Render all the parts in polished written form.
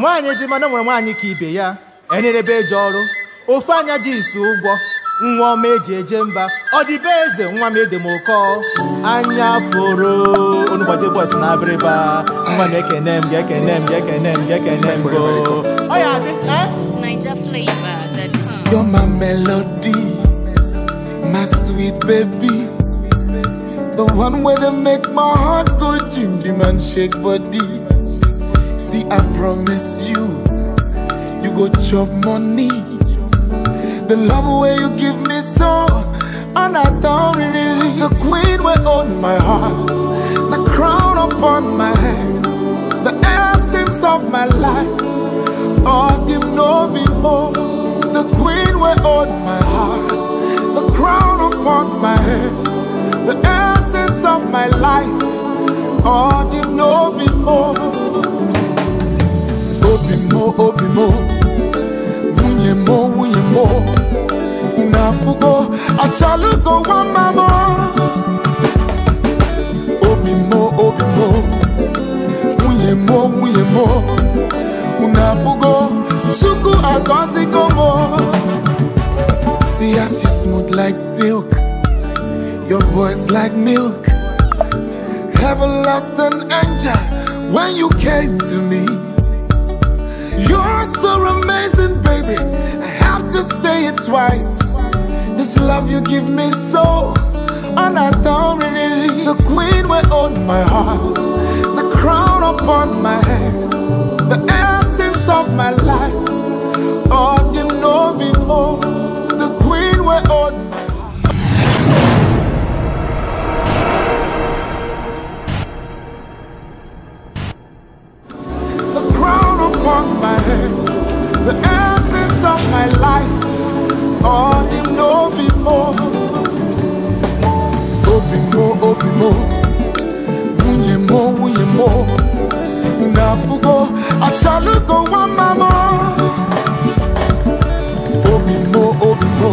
Nwaanyị dị mana nwere nwaanyị ka ibe ya. Enenebe eje ọrụ. Ofe anya ji nso ụgwọ. Nwa ọma eji eje mba. Ọ dị be eze nwa m ede m ụkọ. Anya foro. Onugbaje boys na abịrịba. Nwa m ekene m ga-ekene m ga-ekene m ga-ekene m go. Ọ ya dị, eh? NigerFlavor.com. You're my melody, my sweet baby, the one where they make my heart go jim jim and shake body. See, I promise you, you go chop money. The love where you give me so, and I don't really. The queen will own my heart, the crown upon my head, the essence of my life. Oh, give no be more. The queen will own my heart, the crown upon my head, the essence of my life. Oh, give no be more. Obi mo, obi mo, nwunye mo, nwunye mo. Unafugo, achalugo wa mamo. Obi mo, obi mo, nwunye mo, nwunye mo. Unafugo, Chukwu agọzigo mo. See as you smooth like silk, your voice like milk. Heaven lost an angel when you came to me. You're so amazing, baby. I have to say it twice. This love you give me so, and I don't really. The queen will own my heart, the crown upon my head, the essence of my life. Oh, you know me more. The queen will own my heart. The crown upon my head, the essence of my life. Oh, you know me more. Obi mo, obi mo, nwunye mo, nwunye mo. Unafugo, achalugo wa mamo. Obi mo, obi mo,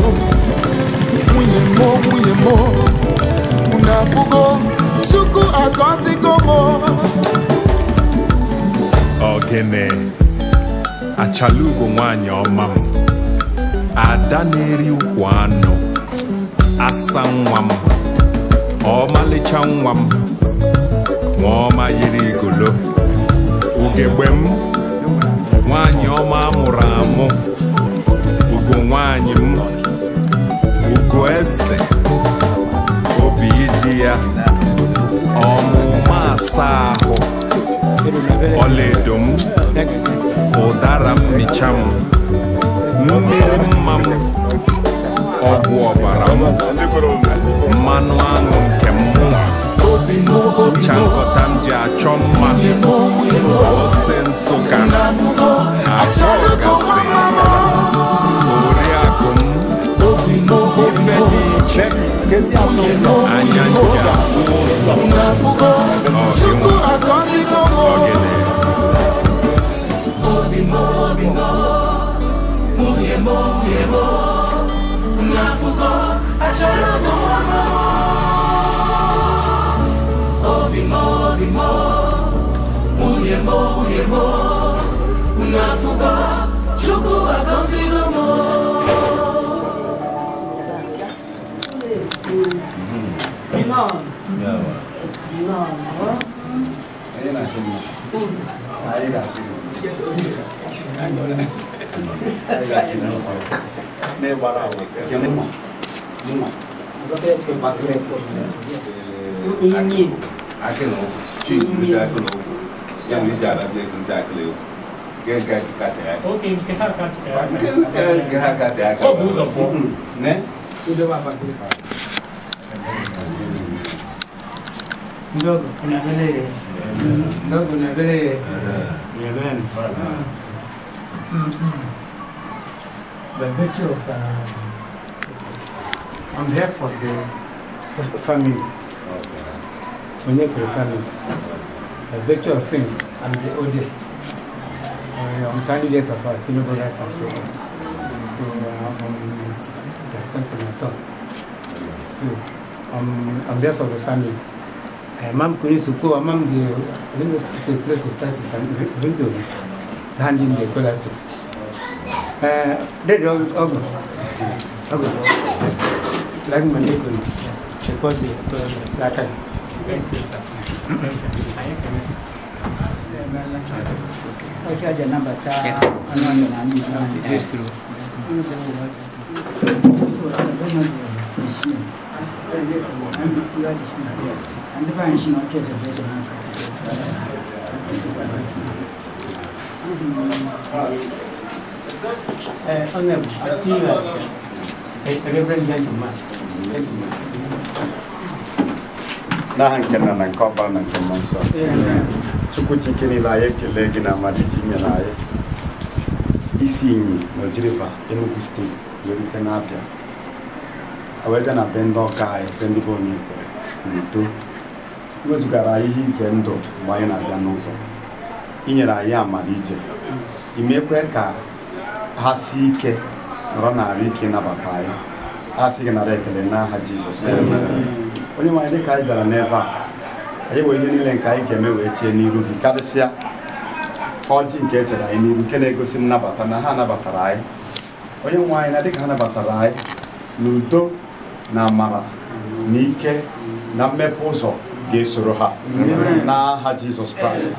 nwunye mo, nwunye mo. Unafugo, Chukwu agọzigo mo. Ogene, achalugo nwanyị ọma m, ada na-eri ukwu anụ, asa nwa m, ọmalịcha nwa m, nwa ọma yiri igolo, ugegbe m, nwanyị ọma amụrụ amụ, ugo nwanyị m, ugo eze, obi dị ya, ọmụma asa ahụ. Ọlaedo m, ụdara mmicha m, mmiri mma m, ọgwụ ọbara m, mmanụ aṅụ nke m, Obi mo, obi mo, nchankọta m ji achọ mma, nwunye mo, nwunye mo. ose Nsụka, Unafugo, achalugo wa akpọgasị, mamo. oriakụ m, Obi mo, obi ife mo, dị iche, nwunye mo, anya nwunye mo. nji afụ ụzọ, Unafugo, Chukwu agọzigo mo. ogene. Obi mo, obi mo, nwunye mo, nwunye mo. Unafugo, achalugo wa mamo. Obi mo, obi mo, nwunye mo, nwunye mo. Unafugo, Chukwu agọzigo mo. Ndogo kuna vile ndogo kuna vile By virtue of I'm here for the family. Onyekere family. By virtue of things, I'm the oldest. I'm candidate of our senior brothers and so on. So that's not for my talk. So I'm there for the family. Mam Kunisuko, Mam the place to start with. to hand him the kola. Dede Ogo. Ogo. Like my name. Thank you, sir. Honorable, I've seen you as a reverend gentleman. N'aha nke nna na nke ọkpara na nke mmụọ nsọ. Chukwu Chike niile anyị ekele gị na amalite inyere anyị isi inyi na Oji River, Enugu steeti wee rute n'Abịa wee bịa na be ndị ọka anyị be ndị be onye kwere n'udo wezugara anyị ihe ize ndụ mgbe anyị na-abịa n'ụzọ inyere anyị amalite imekwe ka ha si ike nọrọ n'arụ ike ịnabata anyị a sị gị nara ekele n'aha Jizọs Kraịst. Onye nwe anyị dịka anyị bịara n'ebe a anyị wee ihe niile nke anyị ga-eme wee tie n'iru gị karịsịa ọjị nke e chere anyị n'iru nke na-egosi nnabata na ha nabatara anyị onye nwe anyị na dịka ha nabatara anyị n'udo na amara na ike na mmepe ụzọ ga-esoro ha n'aha Jizọs Kraịst.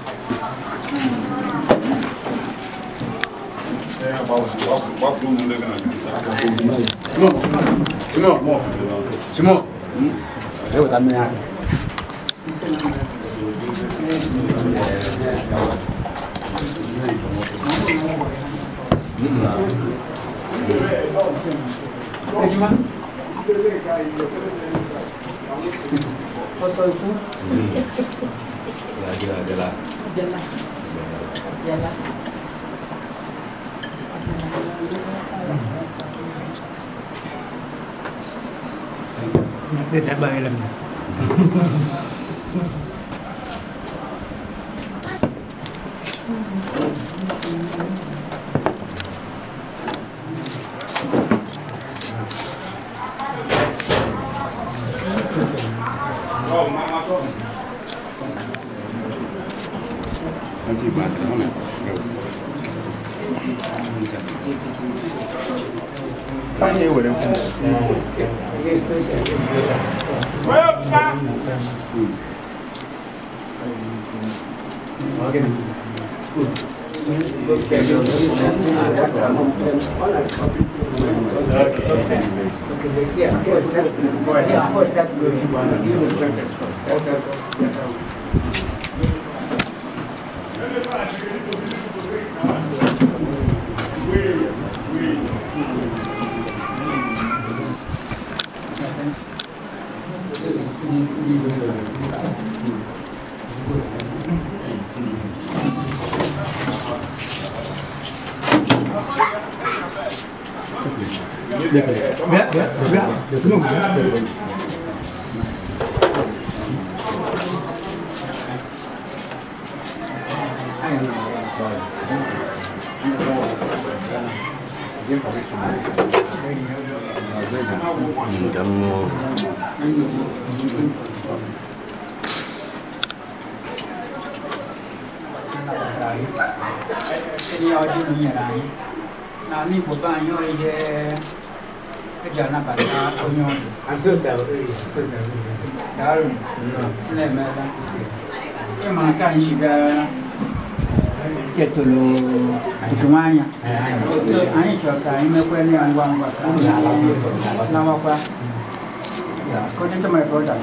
According to my brother,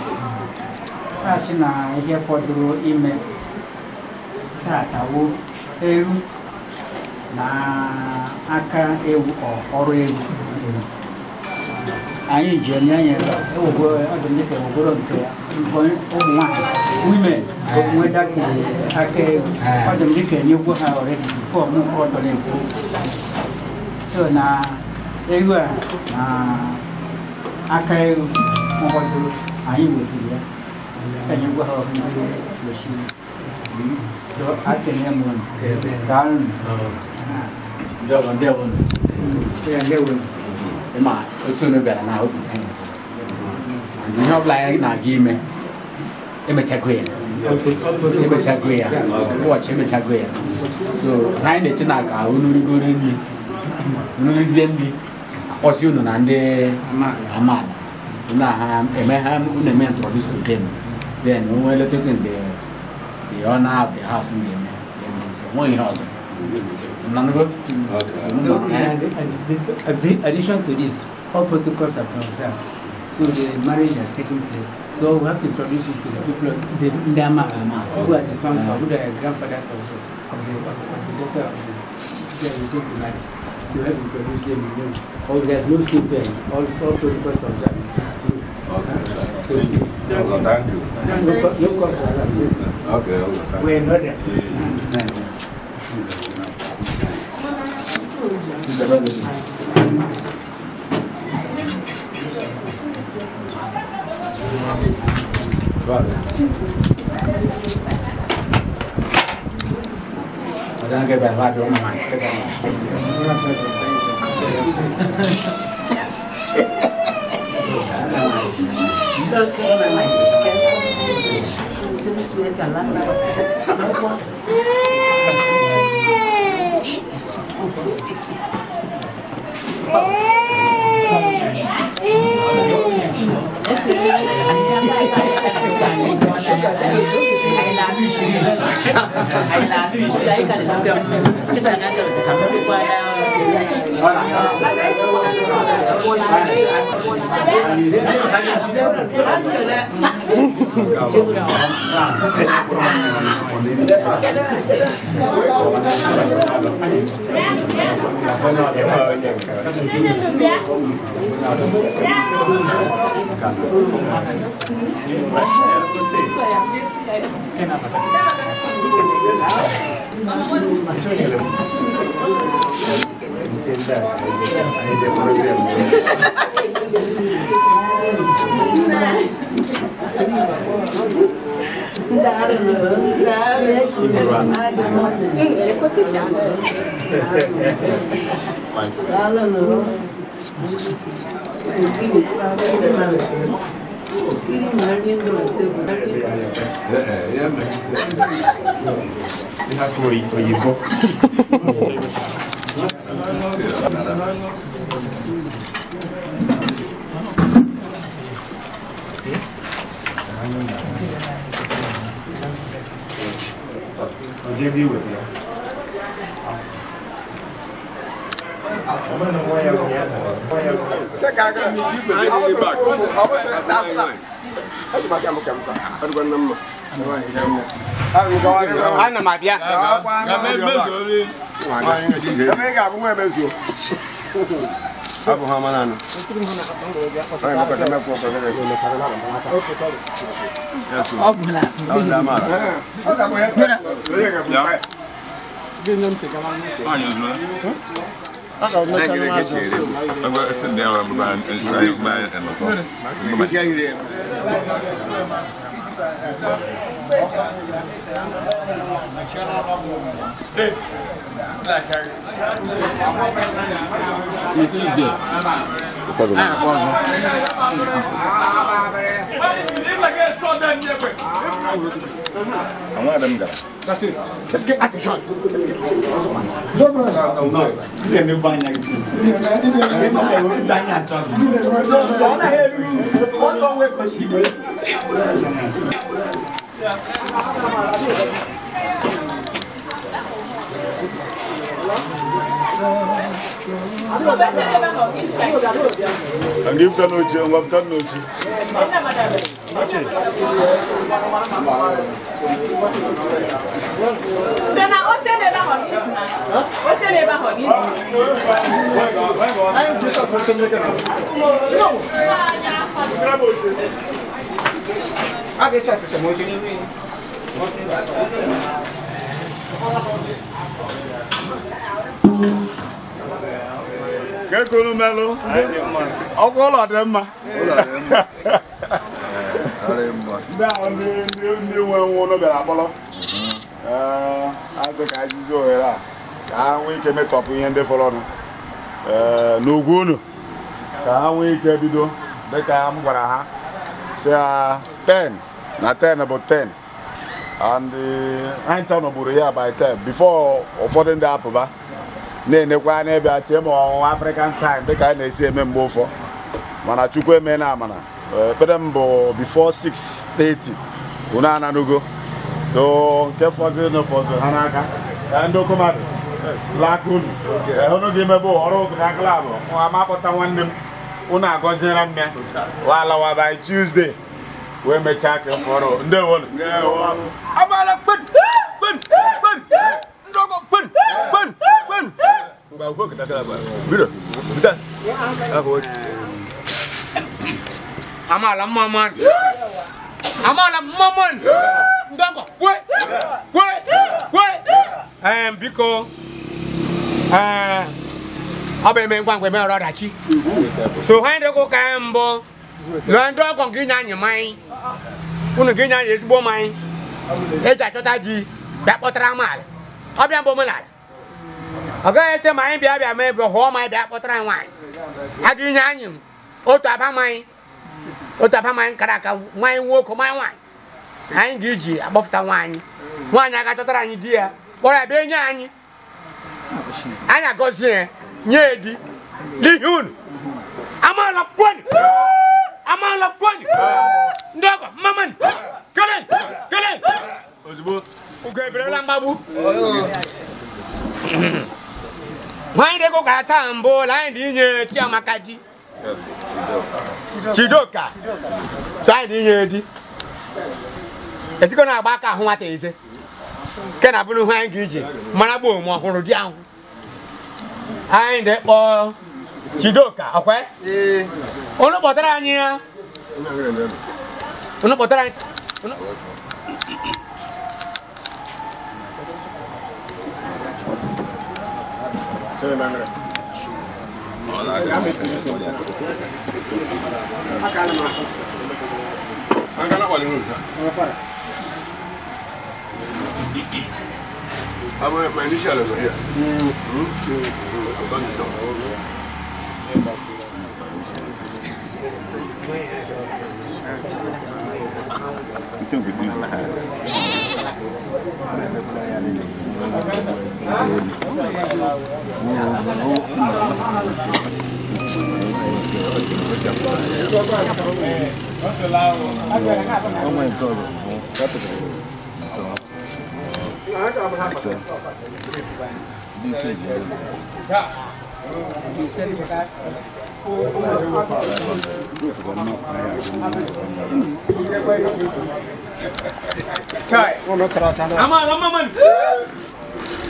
asị na ihe fọdụrụ ime tata wụ ewu na aka ewu ọrụ ewu anyị ji enye ya ewogoro nke ụmụ nwanyị women nwedata aka ewu ọ dị m dịka enyegwo ha already before mụ ọdọrọ ekwu so na ewu a na aka ewu ụfọdụrụ anyị wetara ya enyegwo ha ọhụrụ akene m unu daalụ. Ịma otu unu bịara na obi anyị ụtọ. Ihe ọbụla anyị na-aga ime Emechago ya. Emechago ya. Ụbọchị emechago ya. So ha anyị na-eche na ka unu rigoro nri. Unu rizie nri. Akpọsị unu na ndị amaala. Unu ha eme ha unu eme introduce to them. Then o nwere little thing the owner of the house na-eme emezi. Nweghị ihe ọzọ. So, in addition to this, all protocols are observed. So the marriage has taken place. So we have to introduce you to the people of the Ndama, who are the sons of, who are the grandfathers of the daughter of the girl you going to marry. So you have to introduce them. You know. Oh, there's no sleep there. All protocols are observed. Okay. So, thank you. Thank you. No cause for alarm. Okay. Thank you. We're not there. It is there. That's it. Let's get action. And give them no change. I've done no change. Kekunu melu. Ọkụ dị mma. Ndị ahụ ndị nwe nwụrụ bịara akpọrọ. Azị ka ajụjụ ohere a ka ha nwee ike metọpụ ihe ndị fọrọnụ. N'ugwu unu ka ha nwee ike bido dịka m gwara ha si ha 10 Na 10 bụ 10. And anyị ncha nọburu ya by 10 before ụfọdụ ndị apụba na-enekwa anya ịbịa chee ma ọnwụ African time dịka anyị na-esi eme mgbe ụfọ. Mana Chukwu eme na amana. Ekpere m bụ before 6:30 unu ananugo. So nke fọziri fọziri ha n'aka. Ndị okomadu laka unu. Unu ga-emebe ọrụ na klabụ amapụta nwanne m unu agọziere m ya walawa by Tuesday wee mechaa ka fọrọ. Ndewonu. Amala kpen kpen kpen ndọgọ kpen kpen kpen. Amala mama. Amala mama. Ndọgọ kwe kwe kwe. Biko ọ bụ eme ngwa ngwa eme ọrụ ọdachi. So ha ndị ụka mbụ lụọ ndị ọgọ nke inye anyị mmanya. Unu ga-enye anyị ezigbo mmanya eji achọta di bịa kpọtara amaala. Ọ bịa mbụ omenala. Ọ gaghị ese ma anyị bịa bịa mee bụ hụọ mmanya bịa kpọtara nwaanyị. A ga-enye anyị otu aba mmanya, otu aba mmanya kara aka, mmanya nwoke, mmanya nwaanyị. Anyị ga-eji akpọfụta nwaanyị. Nwaanyị aga chọtara anyị di ya, kpọrọ ya bịa nye anyị. Anyị agọzie ya, nye ya di n'ihi unu. Amaala kwenu! Amaala kwenu! Ndị ọgọ, mmanụ! Kelen! Kelen! Ozugbo. Ugo eberela mgbagbu. Nwaanyị dị ka taa mbụ la anyị dị inye Chiamaka di. Chidoka. So anyị dị inye di. Etiko na-agba aka ahụ nwata eze. Nke na abụrụ ihe anyị ga-eji mara gboo ma ọ hụrụ di ahụ. Anyị dị kpọọ Chidoka, ọkwe? Unu kpọtara anyị ya. Unu kpọtara anyị. Amala maman.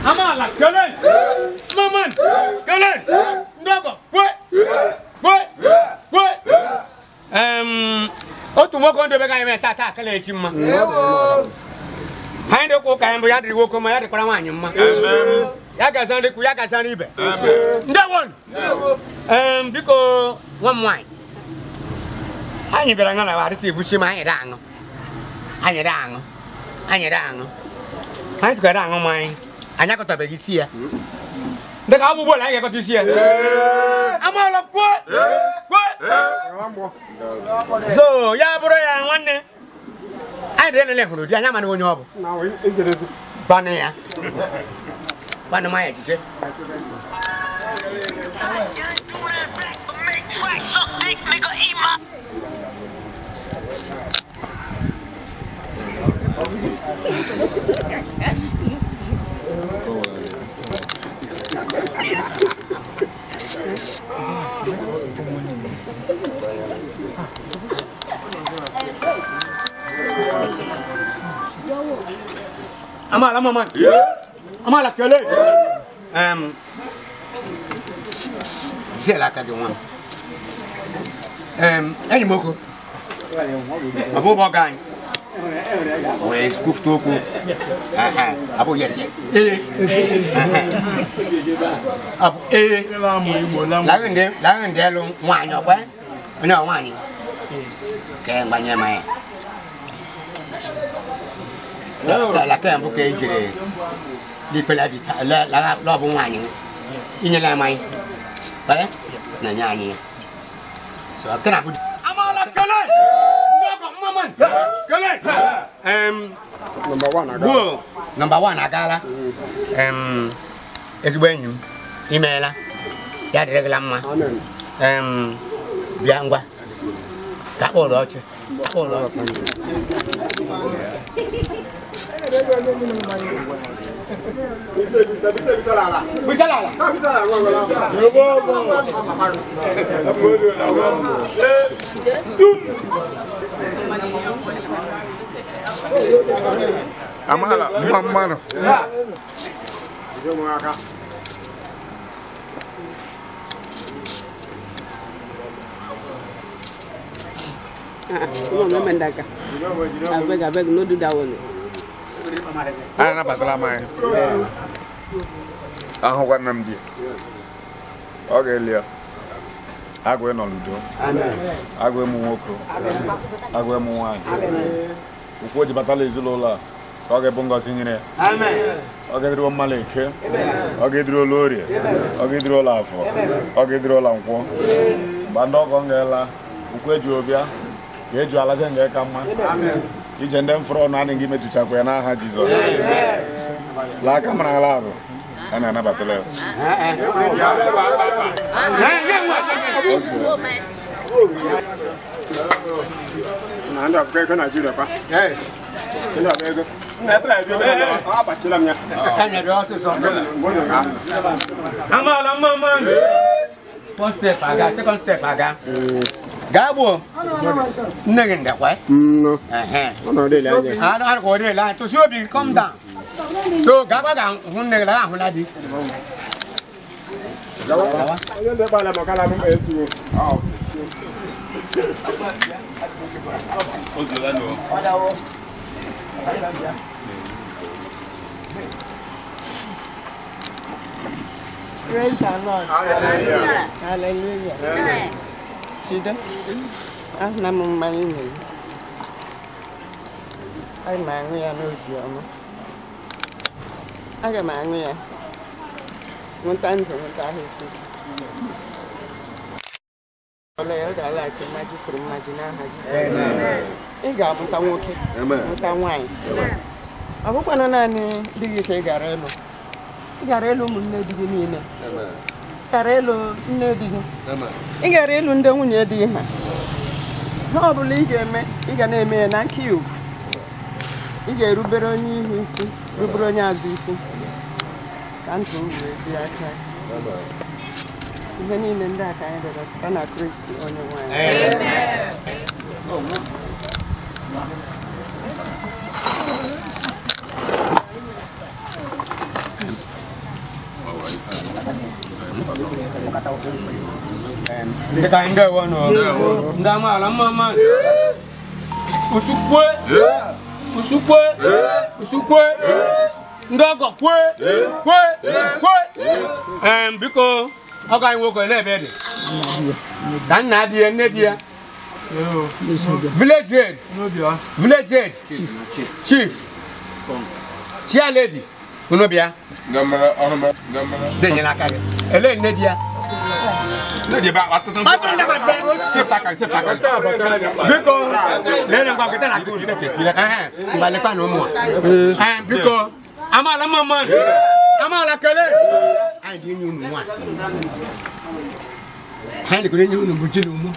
Amala kelen. Maman kelen. Ndogo kwe. Kwe. Kwe. Otu nwoke ndị be ga eme sa taa kele echi mma. Ha ndị ụka mbụ ya dịrị nwoke mma ya dịkwara nwaanyị mma. Ya gaza ndị kwu ya gaza n'ibe. Ndewo. Biko nwa m nwaanyị. Anyị bịara nga na arịsị evusi ma anyị da aṅụ. Anyị da aṅụ. Anyị da aṅụ. Anyị sịkwara aṅụ mmanya. Anyị akọtabeghị isi ya. Dịka ọ bụ ụgbọala anyị ga-akọta isi ya. Amala kwe! Kwe! So ya bụrụ ya nwanne. Anyị dị nlele hụrụ di anyị amaghị onye ọ bụ. Gbanụ ya. Gbanụ mmanya echiche. Amala mama. Amala kele. Zela ka gị nwa. Enyi m oko. Ọ bụ ụgbọ anyị. Wee skuft okwu. Abụ yes yes. Ee. Abụ ee. Laghị ndị elu nwaanyị ọkwa. Onye ọ nwaanyị. Ka mgbanye mmanya. La ka mbụ ka ejiri dipela di la la la bụ nwaanyị. Inyela mmanya. Bale? Na nye anyị ya. So akana bụ Amala kele. Ndogo mama. mma kele. Number 1 agaala. Go. Number 1 agaala. Ezigbo enyi m imeela. Ya dịrị gị la mma. Amen. Bịa ngwa. Ka kpọrọ ọchị. Kpọrọ ọchị. Amala mma mmanụ. No, no, Mendaka. I beg, no do that one. Anabatala m anyị. Ahụkwa nna m di. Ọ ga-eli ya. Agụ nọ n'udo. Agụ ịmụ nwoke. Agụ ịmụ nwaanyị. Ukwu o ji batala ezinụlọ a ka ọ ga-ebu ngọzi nyere ya. Ọ ga-ediri mmalụ eke. Ọ ga-ediri ụlọ orie. Ọ ga-ediri ụlọ afọ. Ọ ga-ediri ụlọ nkwọ. Mgbe ndị ọgọ m ga-ela, ukwu eji obịa ka eji alaje nga ka mma. Ije ndị mfụrụ ọnụ adịghị metụchakwa ya n'aha Jizọs. Laa aka mara ala ahụ. A na-anabatala ya. Amala mma mma. First step aga, second step aga. Gaa gbuo. Nne gị ndakwa. No. Tụsị obi gị, calm down. So gakwa ga hụ nne gị laga ahụla di. Praise the Lord. Hallelujah. Hallelujah. Chido, ahụla m mmanya nyere. Aga m aṅụ ya n'obi ọma. Aga m aṅụ ya. Nweta ndụ, nweta ahụ isi. Ọlọ ya, ọ ga-alaghachi mmaji kwuru mmaji n'aha Jizọs. Ị ga-amụta nwoke, mụta nwaanyị. Ọ bụkwanụ naanị di gị ka ị gara ịlụ. Ị gara ịlụ ụmụnne di gị niile. Ị gara ịlụ nne di gị. Ị gara ịlụ ndị nwunye di gị ha. Ihe ọ bụla ị ga-eme, ị ga na-eme ya na nke ugwu. Ị ga-erubere onye ihu isi, rubere onye azụ isi. Ka ndụ m wee dị aka. Ihe niile ndị a ka anyị rịọrọ site na Kristi onye nwe anyị. Ndị ka anyị ndewo nụ. Ndị amaala mma mma. Usukwe. Usukwe. Usukwe. Ndị ọgọ kwe. Kwe. Kwe. Biko ọgọ anyị nwoke olee ebe dị? Ka nna di ya, nne di ya. Village head. Village head. Chief. Chair lady. Unu bịa. Denyere aka gị. Elee nne di ya? Biko, lere ngwa kịta na akụ. Ngwa lekwa na ụmụ a. Biko, amaala mma mma. Amaala kele. Anyị dị enyi unu nwa. Anyị dịkwara enyi unu bụ ji na ụmụ.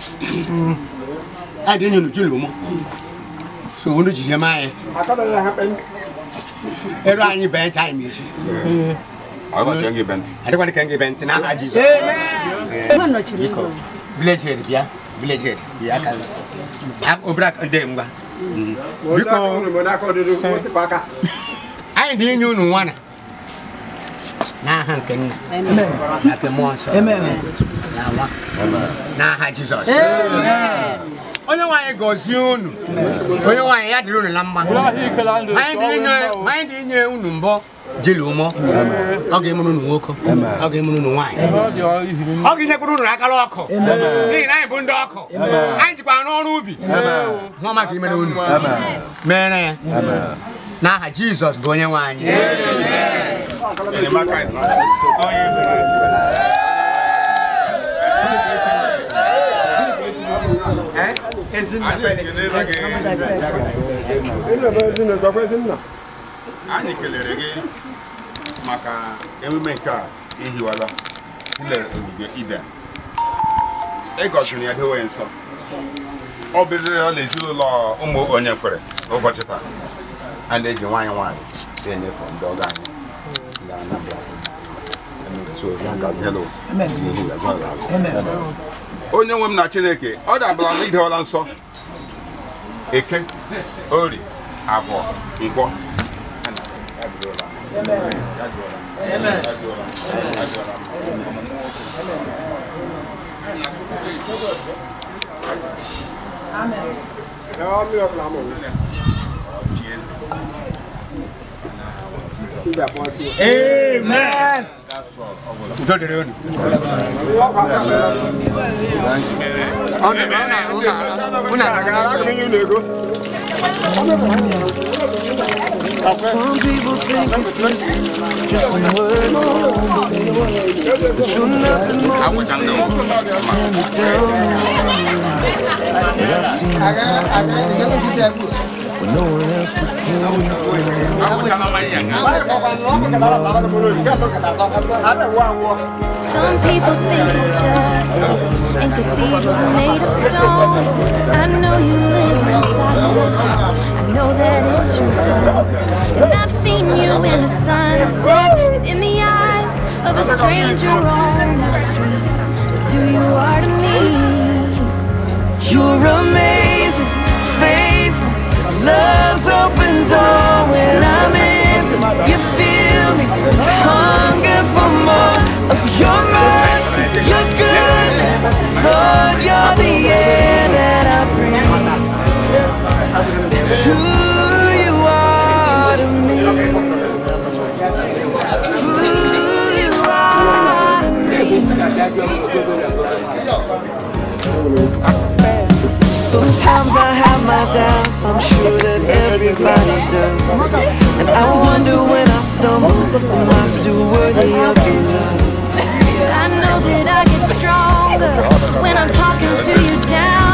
Anyị dị enyi unu ji na ụmụ. So unu ji nye m anyị. Eru anyị bee ntị anyị ma echi. Adịkwana ka ngị bentị n'aha Jizọs. Biko, village head bịa, village head bịa aka. Obere aka ndị ngwa. Biko, anyị dị inye unu nwana. N'aha nke nna, na nke mmụọ nsọ, na nwa, n'aha Jizọs. Onye nwaanyị gọzie unu, onye nwaanyị ya dịrị unu na mma. Anyị dị inye unu mbọ jili ụmọ. Ọ ga-emuru unu nwoke, ọ ga-emuru unu nwaanyị, ọ ga-enyekwara unu akara ọkụ, n'ihi na anyị bụ ndị ọkụ. Anyị jikwa n'ọrụ ubi. Hụ ọma ka imere unu mere ya n'aha Jizọs bụ onye nwe anyị. Anyị kelere gị maka emume nke a ehiwala ụlọ ogige Iden. Ị gọziri ya dowe nsọ. Ọ bidoro na ezinụlọ ụmụ onye kwere n'ụbọchị taa. A na-eji nwanyị nwanyị na-enyefe ndị ọgọ anyị ndị Anambra. So ya gazielu n'ihu ya zọrọ azụ. Onye nwe m na Chineke, ọ dabara na idewala nsọ Eke, Orie, Afọ, Nkwọ. Amen. Some people think it's just some words, but you're nothing more than send it down. But I've seen the when no one else could care for. Some people think it's just and cathedrals are made of stone. I know you live inside me. I know that it's your home. And I've seen you in the sunset and in the eyes of a stranger on the street. That's who you are to me. You're amazing, faithful. Love's open door when I'm empty. You fill me with hunger for more of your mercy, your goodness. Lord, you're the air that I breathe. That's who you are to me. Who you are to me. Sometimes I have my doubts, I'm sure that everybody does. And I wonder when I stumble, am I still worthy of your love? I know that I get stronger when I'm talking to you down.